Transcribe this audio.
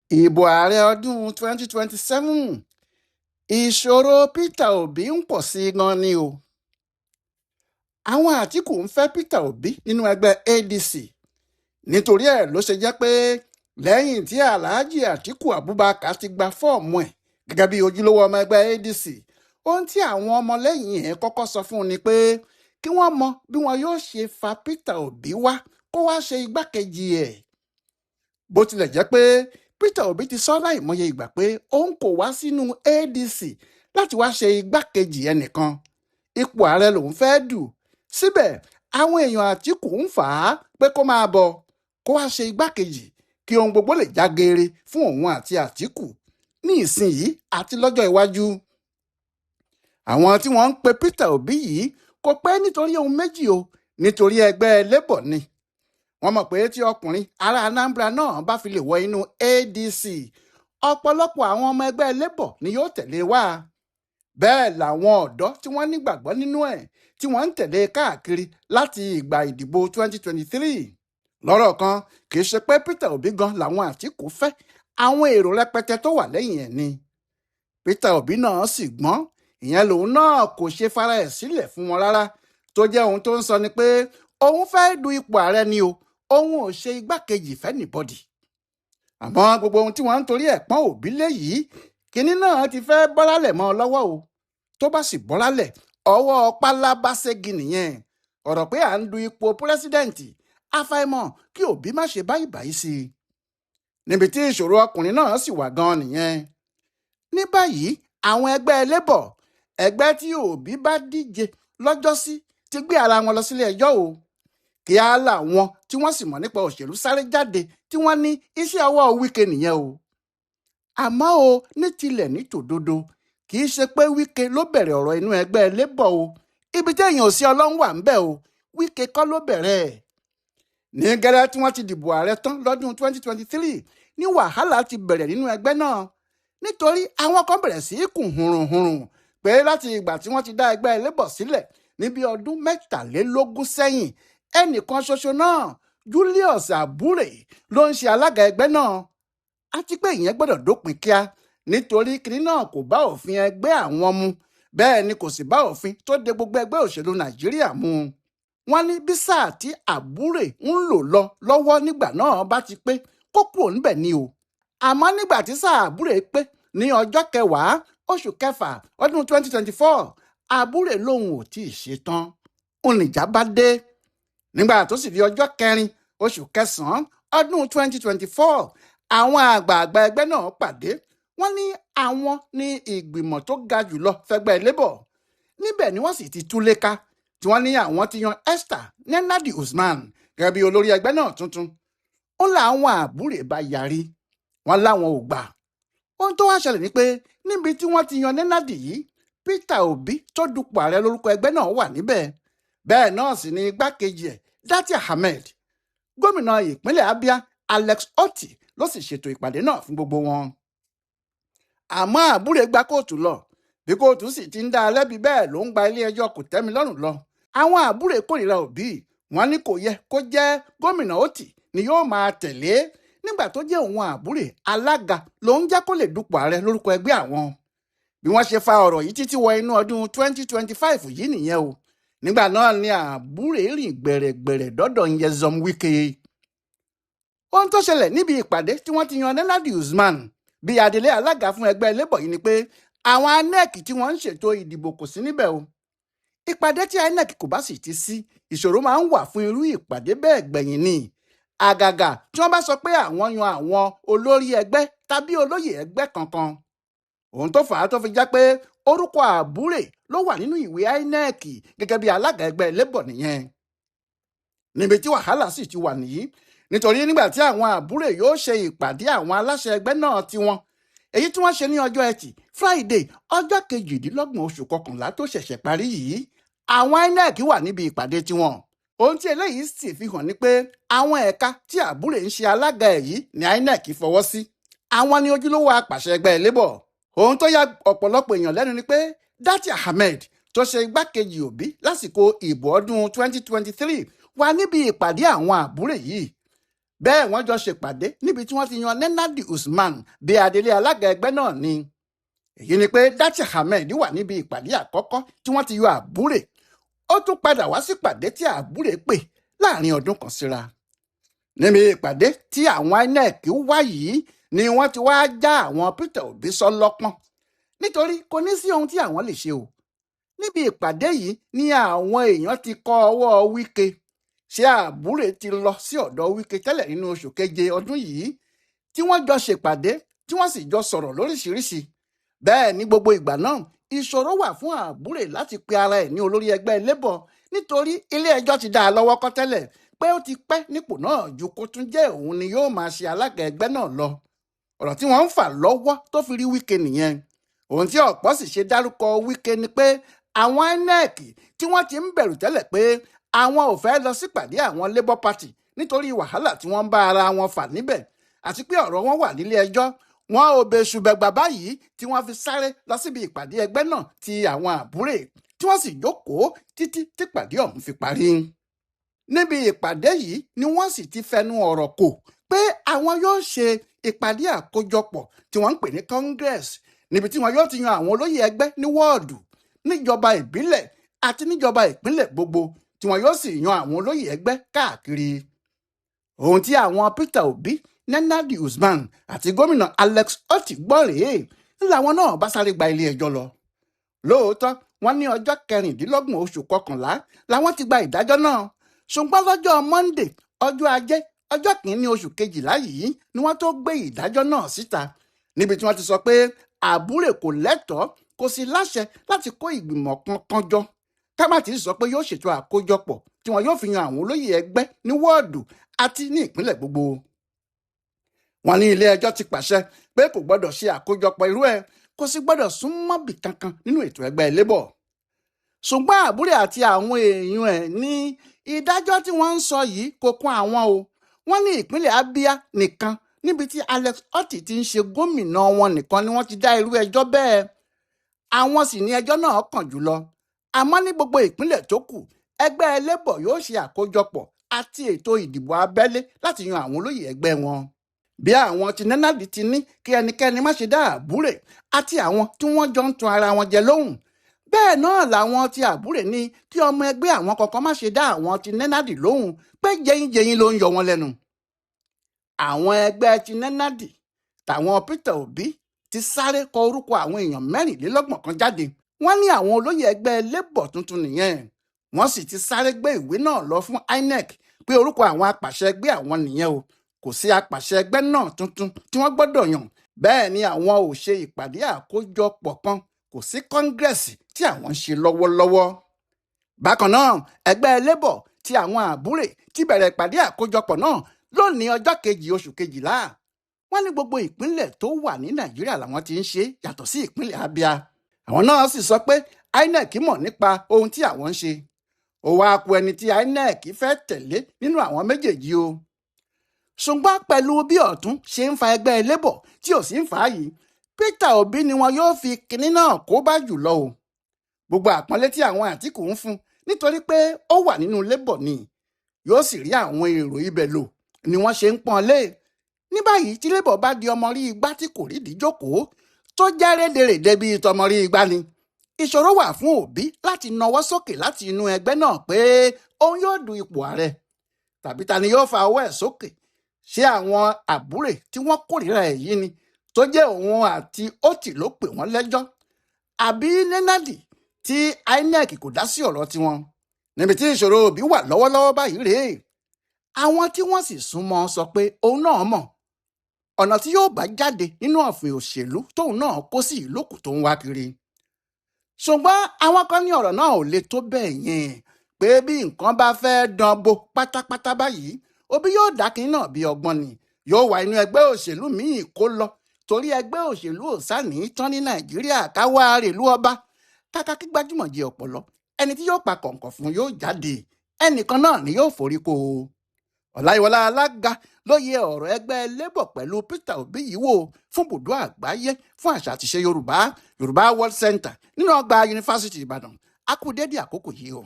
Ìbò ààrẹ ọdún 2027, ìṣòro Peter Obi ń pọ̀ sí i gan-an ni o. Àwọn Àtìkù ń fẹ́ Peter Obi nínú ẹgbẹ́ ADC. Nítorí ẹ̀ ló ṣe jẹ́ pé lẹ́yìn tí Alhaji Atiku Abubakar ti gba fọ́ọ̀mù ẹ̀ gẹ́gẹ́ bí ojúlówó ọmọ ẹgbẹ́ ADC, ohun tí àwọn ọmọlẹ́yìn ẹ̀ kọ́kọ́ sọ fún un ni pé kí wọ́n mọ bí wọn yóò ṣe fa Peter Obi wá kó wá ṣe igbákejì ẹ̀. Bó tilẹ̀ jẹ́ pé Peter Obi ti sọ láìmọye ìgbà pé òun kò wá sínú ADC láti wá ṣe igbákejì ẹnìkan, ipò ààrẹ lòun fẹ́ dù. Síbẹ̀ àwọn èèyàn Àtìkù ń fà á pé kó máa bọ̀ kó wá ṣe igbákejì kí ohun gbogbo lè já geere fún òun àti Àtìkù ní ìsinyìí àti lọ́jọ́ iwájú. Àwọn tí wọ́n ń pe Peter Obi yìí kò pẹ́ nítorí ohun méjì o, nítorí ẹgbẹ́ Labour ni. Wọ́n mọ̀ pé tí ọkùnrin ará Anambra náà bá fi lè wọ inú ADC, ọ̀pọ̀lọpọ̀ àwọn ọmọ ẹgbẹ́ Labour ni yóò tẹ̀lé wá. Bẹ́ẹ̀ làwọn ọ̀dọ́ tí wọ́n nígbàgbọ́ nínú ẹ̀ tí wọ́n ń tẹ̀lé káàkiri láti ìgbà ìdìbò 2023. Lọ́rọ̀ kan, kì í ṣe pé Peter Obi gan làwọn Àtìkù fẹ́, àwọn èrò rẹpẹtẹ tó wà lẹ́yìn ẹ̀ ni. Peter Obi náà sì gbọ́n, ìyẹn lòun náà kò ṣe fara ẹ̀ sílẹ̀ fún wọn rárá, tó jẹ́ ohun tó ń sọ ni pé òun fẹ́ du ipò ààrẹ ni o, òun ò ṣe igbákejì f'anybody. Àmọ́ gbogbo ohun tí wọ́n ń torí ẹ̀ pọ́n Obi léyìí, kinní náà ti fẹ́ bọ́lálẹ̀ mọ́ ọ lọ́wọ́ o. Tó bá sì bọ́lálẹ̀, ọwọ́ pálábá ségi nìyẹn. Ọ̀rọ̀ pé à ń du ipò pírẹ́sídẹ̀ǹtì, àfàìmọ̀ kí Obi má ṣe báyìí báyìí sí i. Níbi tí ìṣòro ọkùnrin náà sì wà gan-an nìyẹn. Ní báyìí, àwọn ẹgbẹ́ Labour, ẹgbẹ́ tí Obi bá díje lọ́jọ́sí, ti gbé ara wọn lọ sílé ẹjọ́ o. Kí á làwọn tí wọ́n sì mọ̀ nípa òṣèlú sáré jáde tí wọ́n ní iṣẹ́ ọwọ́ Wike nìyẹn o. Àmọ́ o, ní tilẹ̀ ní tòdodo, kì í ṣe pé Wike ló bẹ̀rẹ̀ ọ̀rọ̀ inú ẹgbẹ́ Labour o. Ibi téèyàn ò sí Ọlọ́run wà ń bẹ̀ o. Wike kọ́ ló bẹ̀rẹ̀ ẹ̀. Ní gẹ́rẹ́ tí wọ́n ti dìbò ààrẹ tán lọ́dún 2023 ní wàhálà ti bẹ̀rẹ̀ nínú ẹgbẹ́ náà, nítorí àwọn kan bẹ̀rẹ̀ sí í kùn hùrùnhùrùn pé láti ìgbà tí wọ́n ti dá ẹgbẹ́ Labour sílẹ̀ níbi ọdún 23 sẹ́yìn, ẹnìkan ṣoṣo náà, Julius Abure, ló ń ṣe alága ẹgbẹ́ náà, àti pé ìyẹn gbọ́dọ̀ dópin kíá, nítorí kinní náà kò bá òfin ẹgbẹ́ àwọn mu, bẹ́ẹ̀ ni kò sì bá òfin tó de gbogbo ẹgbẹ́ òṣèlú Nàìjíríà mu. Wọ́n ní bí sáà tí Abure ń lò lọ lọ́wọ́ nígbà náà bá ti pé, kó kúrò níbẹ̀ ni o. Àmọ́ nígbà tí sáà Abure pé ní ọjọ́ 10 oṣù kẹfà ọdún 2024, Abure lòun ò tí ì ṣetán. Oníjà bá dé. Nígbà tó sì di ọjọ́ 4 oṣù kẹsàn-án ọdún 2024, àwọn àgbààgbà ẹgbẹ́ náà pàdé. Wọ́n ní àwọn ní ìgbìmọ̀ tó ga jùlọ fẹ́gbẹ́ Labour. Níbẹ̀ ni wọ́n sì ti túlé ká tí wọ́n ní àwọn ti yan Esther Nenadi Usman gẹ́gẹ́ bí olórí ẹgbẹ́ náà tuntun. Ó láwọn Abure bá yarí, wọ́n láwọn ò gbà. Ohun tó wá ṣẹlẹ̀ ni pé níbi tí wọ́n ti yan Nenadi yìí, Peter Obi tó dupò ààrẹ lórúkọ ẹgbẹ́ náà wà níbẹ̀. Bẹ́ẹ̀ náà sì ni igbákejì ẹ̀, Datti Ahmed. Gómìnà ìpínlẹ̀ Abia, Alex Otti, ló sì ṣètò ìpàdé náà fún gbogbo wọn. Àmọ́ Abure gba kóòtù lọ. Bí kóòtù sì ti ń dá a lẹ́bi, bẹ́ẹ̀ ló ń gba ilé ẹjọ́ kò tẹ́mi lọ́rùn lọ. Àwọn Abure kórìíra Obi, wọ́n ní kò yẹ kó jẹ́ gómìnà Otti ni yóò máa tẹ̀lé nígbà tó jẹ́ òun Abure alága ló ń jẹ́ kó lè dupò ààrẹ lórúkọ ẹgbẹ́ àwọn. Bí wọ́n ṣe fa ọ̀rọ̀ yìí títí wọ inú ọdún 2025 yìí nìyẹn o. Nígbà náà ni Abure rìn gbẹ̀rẹ̀gbẹ̀rẹ̀ dọ́dọ̀ Nyesom Wike. Ohun tó ṣẹlẹ̀ níbi ìpàdé tí wọ́n ti yan Nenadi Usman bí adelé alága fún ẹgbẹ́ Labour yìí ni pé àwọn INEC tí wọ́n ń ṣètò ìdìbò kò sí níbẹ̀ o. Ìpàdé tí INEC kò bá sì ti sí, ìṣòro máa ń wà fún irú ìpàdé bẹ́ẹ̀ gbẹ̀yìn ni. Àgàgà tí wọ́n bá sọ pé àwọn yan àwọn olórí ẹgbẹ́ tàbí olóyè ẹgbẹ́ kankan. Ohun tó fà á tó fi jẹ́ pé orúkọ Abure ló wà nínú ìwé INEC gẹ́gẹ́ bí alága ẹgbẹ́ Labour nìyẹn. Níbi tí wàhálà sì ti wà nìyí, nítorí nígbà tí àwọn Abure yóò ṣe ìpàdé àwọn aláṣẹ ẹgbẹ́ náà tiwọn, èyí tí wọ́n ṣe ní ọjọ́ Ẹtì Friday, ọjọ́ 28 oṣù kọkànlá tó ṣẹ̀ṣẹ̀ parí yìí, àwọn INEC wà níbi ìpàdé tiwọn. Ohun tí eléyìí sì fi hàn ni pé àwọn ẹ̀ka tí Abure ń ṣe alága ẹ̀ yìí ni INEC fọwọ́ sí. Àwọn ni ojúlówó apàṣẹ ẹgbẹ́ Labour. Ohun tó ya ọ̀pọ̀lọpọ̀ èèyàn lẹ́nu ni pé Datti Ahmed tó ṣe igbákejì Obi lásìkò ìbò ọdún 2023 wà níbi ìpàdé àwọn Abure yìí. Bẹ́ẹ̀ wọ́n jọ ṣèpàdé níbi tí wọ́n ti yan Nenadi Usman bí adelé alága ẹgbẹ́ náà ni. Èyí ni pé Datti Ahmed wà níbi ìpàdé àkọ́kọ́ tí wọ́n ti yọ Àbúrè. Ó tún padà wá sípàdé tí Àbúrè pè láàrin ọdún kan síra. Níbi ìpàdé tí àwọn INEC wá yìí ni wọ́n ti wá já àwọn Peter Obi sọ́lọ́pọ́n, nítorí kò ní sí ohun tí àwọn lè ṣe o. Níbi ìpàdé yìí ni àwọn èèyàn ti kọ ọwọ́ Wike. Ṣé Àbúrè ti lọ sí ọ̀dọ̀ Wike tẹ́lẹ̀ nínú oṣù keje ọdún yìí tí wọ́n jọ ṣèpàdé, tí wọ́n sì jọ sọ̀rọ̀ lóríṣiríṣi. Bẹ́ẹ̀ ní gbogbo ìgbà náà, ìṣòro wà fún Àbúrè láti pe ara ẹ̀ ní olórí ẹgbẹ́ Labour, nítorí ilé ẹjọ́ ti dá a lọ́wọ́ kọ́ tẹ́lẹ̀ pé ó ti pẹ́ nípò náà ju kó tún jẹ́ òun ni yóò máa ṣe alága ẹgbẹ́ náà lọ. Ọ̀rọ̀ tí wọ́n ń fà lọ́wọ́ tó fi rí Wike nìyẹn. Ohun tí ọ̀pọ̀ sì ṣe dárúkọ Wike ni pé àwọn INEC tí wọ́n ti ń bẹ̀rù tẹ́lẹ̀ pé àwọn ò fẹ́ lọ sípàdé àwọn Labour Party nítorí wàhálà tí wọ́n ń bá ara wọn fà níbẹ̀, àti pé ọ̀rọ̀ wọn wà nílé ẹjọ́, wọn ò bẹ̀ṣùbẹ̀gbà báyìí tí wọ́n fi sáré lọ síbi ìpàdé ẹgbẹ́ náà ti àwọn Àbúrè, tí wọ́n sì jókòó títí típàdé ọ̀hún fi parí. Níbi ìpàdé yìí ni wọ́n sì ti fẹnu ọ̀rọ̀ kò pé àwọn yóò ṣe ìpàdé àkójọpọ̀ tí wọ́n ń pè ní Congress, níbi tí wọn yóò ti yan àwọn olóyè ẹgbẹ́ ní wọ́ọ̀dù, níjọba ìbílẹ̀ àti níjọba ìpínlẹ̀ gbogbo, tí wọn yóò sì yan àwọn olóyè ẹgbẹ́ káàkiri. Ohun tí àwọn Peter Obi, Nenadi Usman àti gómìnà Alex Otti gbọ́ rèé làwọn náà bá sáré gba ilé ẹjọ́ lọ. Lóòótọ́ wọ́n ní ọjọ́ 26 oṣù kọkànlá làwọn ti gba ìdájọ́ náà, ṣùgbọ́n lọ́jọ́ Monday, ọjọ́ ajé, ọjọ́ 1 oṣù kejìlá yìí ni wọ́n tó gbé ìdájọ́ náà síta, níbi tí wọ́n ti sọ pé Àbúrè kò lẹ́tọ̀ọ́, kò sí láṣẹ láti kó ìgbìmọ̀ kankan jọ, ká má ti sọ pé yóò ṣètò àkójọpọ̀ tí wọn yóò fi yan àwọn olóyè ẹgbẹ́ ní wọ́ọ̀dù àti ní ìpínlẹ̀ gbogbo. Wọ́n ní ilé ẹjọ́ ti pàṣẹ pé kò gbọ́dọ̀ ṣe àkójọpọ̀ irú ẹ̀, kò sì gbọ́dọ̀ sún mọ́bì kankan nínú ètò ẹgbẹ́ Labour. Ṣùgbọ́n Àbúrè àti àwọn èèyàn ẹ̀ ní ìdájọ́ tí wọ́n ń sọ yìí kò kún àwọn o. Wọ́n ní ìpínlẹ̀ Abia nìkan níbi tí Alex Otti ti ń ṣe gómìnà wọn nìkan ni wọ́n ti dá irú ẹjọ́ bẹ́ẹ̀. Àwọn sì ní ẹjọ́ náà kàn jùlọ. Àmọ́ ní gbogbo ìpínlẹ̀ tó kù, ẹgbẹ́ Labour yóò ṣe àkójọpọ̀ àti ètò ìdìbò abẹ́lé láti yan àwọn olóyè ẹgbẹ́ wọn. Bí àwọn ti Nenadi ti ní kí ẹnikẹ́ni má ṣe dá Àbúrè àti àwọn tí wọ́n jọ ń tan ara wọn jẹ lóhùn, bẹ́ẹ̀ náà làwọn ti Àbúrè ní kí ọmọ ẹgbẹ́ àwọn kankan má ṣe dá àwọn ti Nenadi lóhùn pé jẹyinjẹyin ló ń yọ wọn lẹ́nu. Àwọn ẹgbẹ́ ti Nenadi tàwọn Peter Obi ti sáré kọ orúkọ àwọn èèyàn 24 kan jáde. Wọ́n ní àwọn olóyè ẹgbẹ́ Labour tuntun nìyẹn. Wọ́n sì ti sáré gbé ìwé náà lọ fún INEC pé orúkọ àwọn apàṣẹ ẹgbẹ́ àwọn nìyẹn o. Kò sí apàṣẹ ẹgbẹ́ náà tuntun tí wọ́n gbọ́dọ̀ yàn. Bẹ́ẹ̀ ni àwọn ò ṣe ìpàdé àkójọpọ̀ kan, kò sí kọ́ngírẹ́sì tí àwọn ń ṣe lọ́wọ́lọ́wọ́. Bákan náà, ẹgbẹ́ Labour ti àwọn Àbúrè ti bẹ̀rẹ̀ ìpàdé àkójọpọ̀ náà lónìí ọjọ́ 2 oṣù kejìlá. Wọ́n ní gbogbo ìpínlẹ̀ tó wà ní Nàìjíríà làwọn ti ń ṣe, yàtọ̀ sí ìpínlẹ̀ Abia. Àwọn náà sì sọ pé INEC mọ̀ nípa ohun tí àwọn ń ṣe. Ó wá ku ẹni tí INEC fẹ́ tẹ̀lé nínú àwọn méjèèjì o. Ṣùgbọ́n pẹ̀lú bí ọ̀tún ṣe ń fa ẹgbẹ́ Labour tí ò sì ń fà á yìí, Peter Obi ni wọn yóò fi kinní náà kó bá jùlọ o. Gbogbo àpọ́nlé tí àwọn Àtíkù ń fún nítorí pé ó wà nínú Labour ni yóò sì rí àwọn èrò ibẹ̀ lò ni wọ́n ṣe ń pọ́n lé. Ní báyìí tí Labour bá di ọmọ rí igbá tí kò rídìí jókòó tó jẹ́ rédèrèdè bíi tọmọ rí igbá ni, ìṣòro wà fún Obi láti nawọ́ sókè láti inú ẹgbẹ́ náà pé òun yóò du ipò ààrẹ, tàbí ta ni yóò fa ọwọ́ ẹ̀ sókè? Ṣé àwọn Àbúrè tí wọ́n kórìíra ẹ̀ yìí ni tó jẹ́ òun àti Otti ló pè wọ́n lẹ́jọ́, àbí Nenadi tí INEC kò dá sí ọ̀rọ̀ tiwọn? Níbi tí ìṣòro Obi wà lọ́wọ́lọ́wọ́ báyìí rèé. Àwọn tí wọ́n sì súnmọ́ sọ pé òun náà mọ̀ ọ̀nà tí yóò bá jáde nínú ọ̀fìn òṣèlú tóun náà kó sí ìlókù tó ń wá kiri. Ṣùgbọ́n àwọn kan ní ọ̀rọ̀ náà ò le tó bẹ́ẹ̀ yẹn, pé bí nǹkan bá fẹ́ dán bo pátápátá báyìí, Obi yóò dákin náà bí ọgbọ́n ni, yóò wá inú ẹgbẹ́ òṣèlú míì kó lọ, torí ẹgbẹ́ òṣèlú ò sáni tán ní Nàìjíríà káwá rèlú ọba. Kàkà kí gbajúmọ̀ jẹ ọ̀pọ̀lọ́, ẹni tí yóò pa kọ̀ǹkọ̀ fún yóò jáde, ẹnìkan náà ni yóò forí kó o. Ọláyíwọlá Alága ló yẹ ọ̀rọ̀ ẹgbẹ́ Labour pẹ̀lú Peter Obi yìí wò fún bùdó àgbáyé fún àṣà àtiṣe Yorùbá, Yorùbá World Center nínú ọgbà Yunifásítì Ìbàdàn. A kú dédé àkókò yìí o.